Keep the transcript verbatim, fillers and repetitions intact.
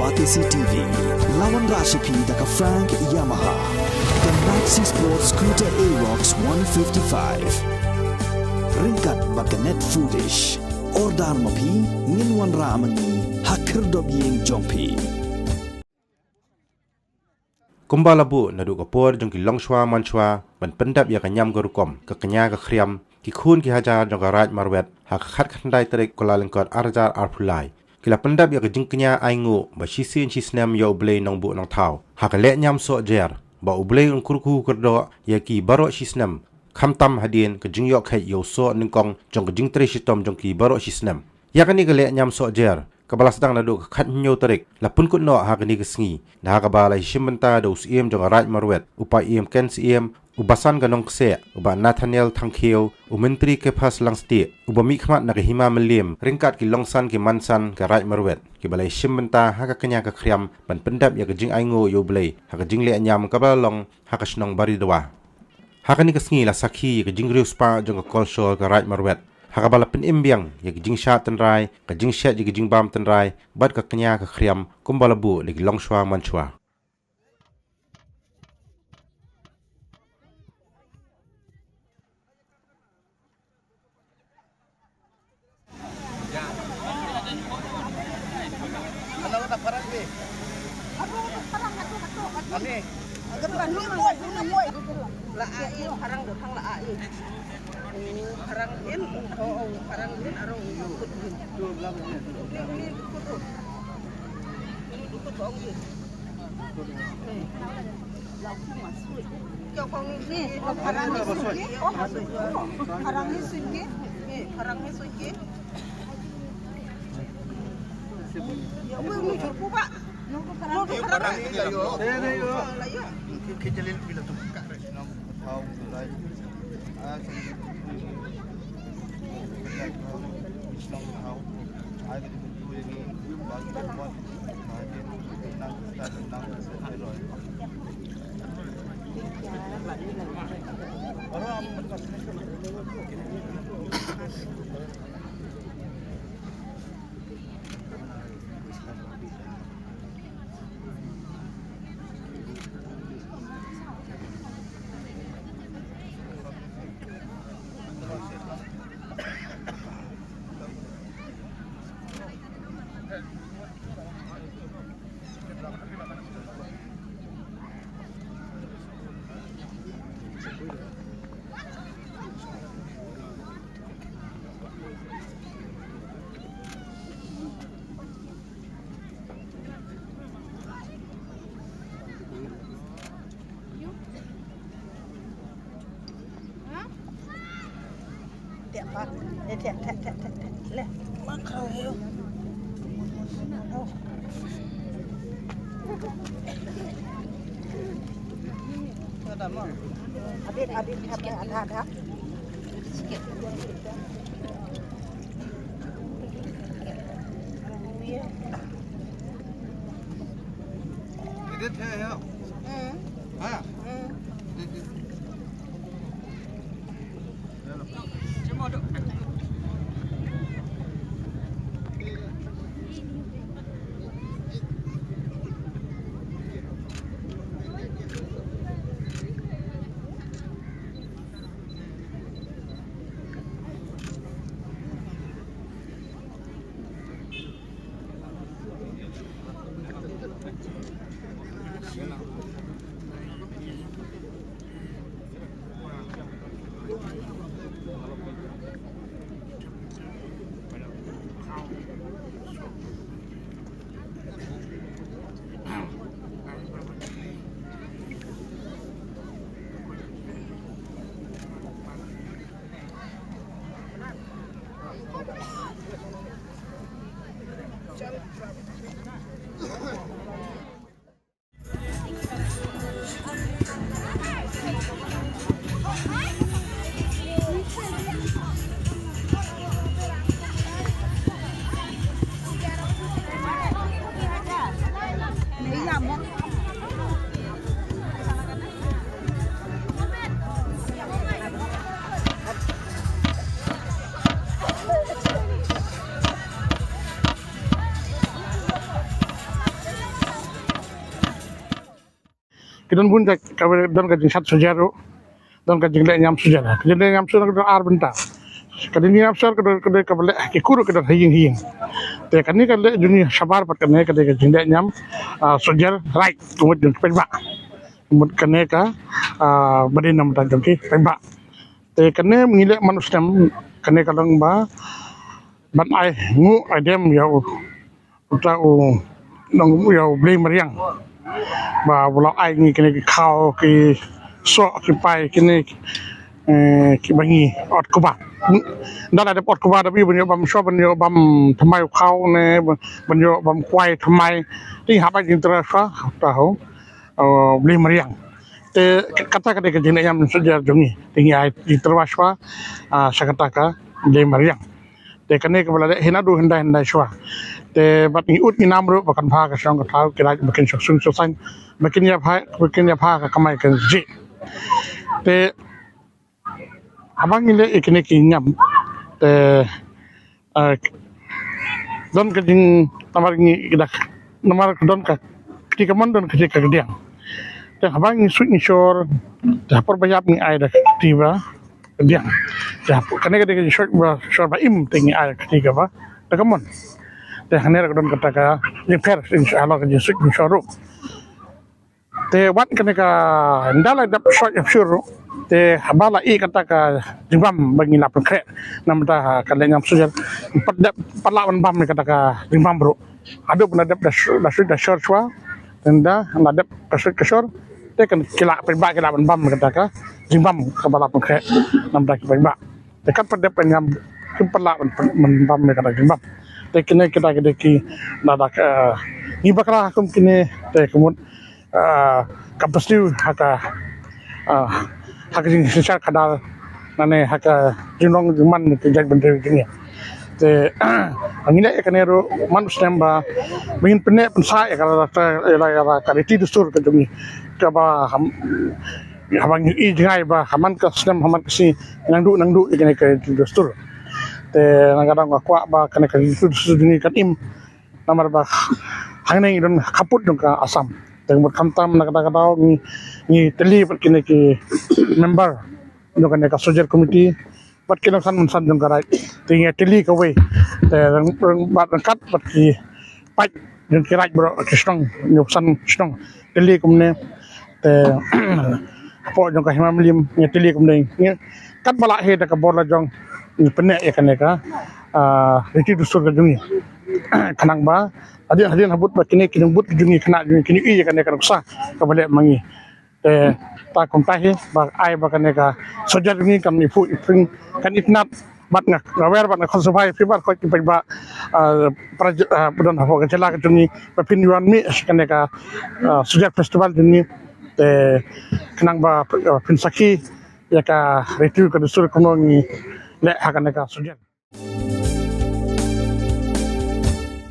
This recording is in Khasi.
Batesi T V, la wanrah sha phi da ka Frank Yamaha, ka Maxi Sport Scooter Aerox one fifty-five. Ryngkat bad ka Net Foodish. Order ma phi, ngin wanrah ma ngi ha khyrdop ïing jong phi. Kumba la buh naduh ka por jong ki longshuwa manshuwa ban pyndap ïa ka niam ka rukom, ka kñia ka khriam, ki khun ki hajar jong ka Raid Marwet, ha ka khatkhyndai tarik Kyllalyngkot arhajar arphew lai, ki la pyndap ïa ka jingkñia ainguh ba shisien shisnem ïa U Blei Nongbuh Nongthaw ha ka lehniam sohjer, ba U Blei un kyrkhu kyrdoh ïa ki baroh shisnem, khamtam hadien ka jingïoh kheit ïa u soh nyngkong jong ka jingtrei shitom jong ki baroh shisnem. Ïa kane ka lehniam sohjer, kaba la sdang naduh ka khathynñiew tarik, la pynkut noh ha kane ka sngi, da ha kaba la ïashim bynta da u Syiem jong ka Raid Marwet, u Paiem Ken Syiem, u Basan ka Nongkseh, u Bah Nathaniel Thangkhiew, u Myntri Kyrphas Langstieh, uba mihkhmat na ka Hima Mylliem, ryngkat ki longsan ki mansan ka Raid Marwet, kiba la ïashim bynta ha ka kñia ka khriam ban pyndap ïa ka jingainguh ïa U Blei ha ka jinglehniam kaba la long ha ka shnong Baridwa. Ha kane ka sngi la sakhi ïa ka jingriewspah jong ka kolshor ka Raid Marwet, ha kaba la pynim biang ïa ka jingshad tynrai, ka jingshet ïa ka jingbam tynrai bad ka kñia ka khriam, kumba la buh da ki longshuwa manshuwa. La ai, parang do thang la ai. Parang in, oh, parang in, aro in. Ki don bun jait, ka don ka jingshad sohjer ruh, don ka jingleh niam sohjer. Ka jingleh niam sohjer ka don ar bynta. Ka jingleh niam sohjer ka don, ka don kaba leh ha ki kur, ka don ha ïing ha ïing. Te kane ka leh jong ngi shabar pat kane ka dei ka jingleh niam, ah, sohjer, right, ka mut jong ki paidbah. Ka mut kane ka, ah, ba dei na bynta jong ki paidbah. Te kane ngi leh man u snem, kane ka long ba ban ai nguh ai dem ïa u, uta u nong, ïa u Blei Mariang, ba u la ai ngi kine ki khaw, ki soh, ki pai, kine, eh, kiba ngi ot kuba. Ynda la dep ot kuba da ba ban ïoh bam shuwa, ban ïoh bam thymmai u khaw ne ban, ban ïoh bam kwai thymmai. Te haba jingtyrwa shuwa, uta u, uh, Blei Mariang. Te kata ka dei ka jingleh niam sohjer jong ngi. Te ngi ai jingtyrwa shuwa, ah, sha kata ka Blei Mariang. Te kane kaba la leh hi naduh hyndai hyndai shuwa. Te bad ngi ud ngi nam ruh ba kan bha ka shnong ka thaw, ki raid ba kin shong sung shong saiñ, ba kin ïa bha, ba kin ïa bha ka kamai kajih. Te haba ngi leh ïa kine ki niam, te, eh, don ka jing, namar ngi da, namar don ka kti kamon, don ka kti kadiang. Te haba ngi suit ngi shor, te ha por ba ïap ngi ai da ka kti ba kadiang. Te ha por, kane ka dei ka jingsuit ba shor ba im, te ngi ai da ka kti kaba da kamon. Te hangne ruh ka don kata ka jingpher, halor ka jingsuit jingshor ruh. Te wat kane ka, ynda la dep shor ïa shor ruh, te haba la ïeh kata ka jingbam ba ngi la pynkhreh na bynta ka leh niam sohjer, pat dep, pat lah ban bam ïa kata ka jingbam ruh. Haduh ban da dep da shu-, da suit da shor shuwa, te ynda la dep ka suit ka shor, te kan ki lah, paidbah ki lah ban bam ïa kata ka jingbam kaba la pynkhreh na bynta ki paidbah. Te kat pat dep ka niam, kim pat lah ban, ban bam ïa kata ka jingbam. Te kine kita ki dei ki, na da ka, ngi bakla kum kine, te ka mut, ah, ka pastiew ha ka, ah, ha ka jingsynshar khadar, lane ha ka jinglong jingman ki jaitbynriew jong ngi. Te ngi leh ïa kane ruh man u snem ba, ba ngin pynneh pynsah ïa ka, ïa ka, ïa ka riti dustur ka jong ngi, kaba ham, haba ngi i jngai ba ha man ka snem ha man ka sngi nang duh nang duh ïa kane ka riti dustur. Te na ka daw nga kwah ba kane ka riti dustur jong ngi kan im, namar ba hangne ngi don khappud jong ka Assam. Te mut khamtam na kata ka daw ngi, ngi tylli bad kine ki member jong kane ka sohjer committee, bad ki nongsan mynsan jong ka raid. Te ngi tylli kawei. Te ryng, ryng, bad ryngkat bad ki paid jong ki raid baroh, ki shnong, nongsan shnong, tylli kumne. Te hapoh jong ka Hima Mylliem ngi tylli kumne. Ngi, katba lah hi da ka bor la jong, ngi pynneh ïa kane ka, ah, riti dustur ka jong ngi. Khnang ba hadien hadien habud ba kine ki nongbud ki jong ngi, khynnah jong ngi kin ïohi ïa kane ka nuksa kaba leh ma ngi. Te ta kumta hi ba ai ba kane ka sohjer jong ngi kan iphuh ipring, kan itynnad. Bad nga, nga wer bad nga khuslai ïa phi baroh ki paidbah, ah, para j-, ah, ba don hapoh ka jylla ka jong ngi, ba phin ïa wan mih sha kane ka, ah, sohjer festival jong ngi. Te khnang ba, ah, phin sakhi ïa ka riti ka dustur kumno ngi leh ha kane ka sohjer.